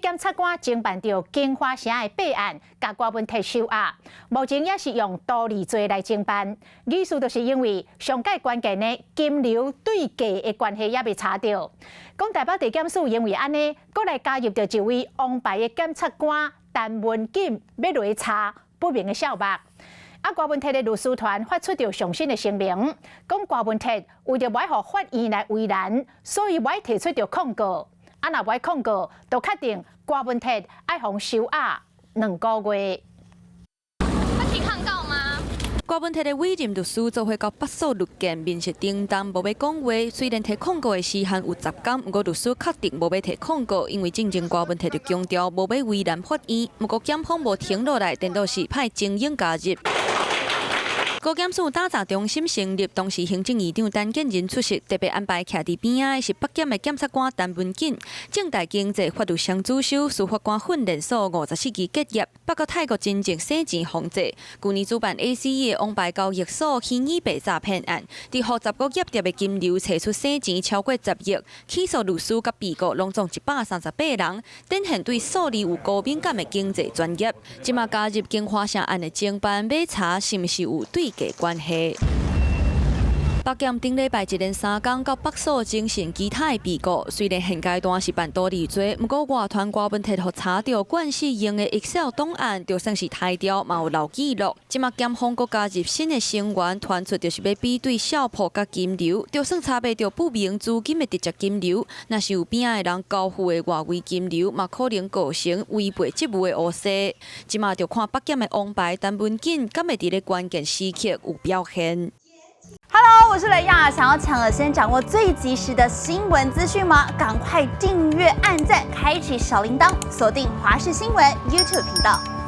檢察官偵辦著京華城的弊案，共郭文鐵收押，目前也是用圖利罪來偵辦。意思就是因為上蓋關鍵的金流對價的關係猶未查著。講台北地檢署因為按呢，閣來加入著一位王牌的檢察官陳文錦，欲來查不明的數目。啊，郭文鐵的律師團發出著上新的聲明，講郭文鐵為著無愛予法院來為難，所以無愛提出著控告。啊，若無愛控告，就確定郭文鐵愛予收押2個月。他提抗告嗎？郭文鐵的委任律師做伙到北訴律見，面色沉重，無欲講話。雖然提控告的時限有10工，毋過律師確定無欲提控告，因為進前郭文鐵就強調無欲為難法院。毋過檢方無停落來，顛倒是派精英加入。高檢署打詐中心成立，當時行政院長陳建仁出席，特別安排徛佇邊仔的是北檢的檢察官陳文錦，政大經濟法律雙主修，司法官訓練所54期結業，北到泰國真正洗錢防制。舊年主辦 ACE 的王牌交易所虛擬幣詐騙案，佇予十個業業的金流揣出洗錢超過10億，起訴律師佮被告攏總138人，展現對數字有高敏感的經濟專業。這馬加入京華城案的偵辦，欲查是毋是有對價關係。北檢頂禮拜一連三工到北訴偵訊其他的被告，雖然現階段是辦圖利罪，毋過外傳郭文鐵予查著慣勢用的 Excel 檔案，就算是刣掉，嘛有留記錄。這馬檢方閣加入新的成員，傳出就是欲比對數簿佮金流，就算查袂著不明資金的直接金流，若是有邊仔的人交付的外圍金流，嘛可能構成違背職務的烏紗。這馬就看北檢的王牌陳文錦，敢會佇咧關鍵時刻有表現。 Hello，我是雷亞，想要搶先掌握最及時的新聞資訊嗎？趕快訂閱、按讚、開啟小鈴鐺，鎖定華視新聞 YouTube 頻道。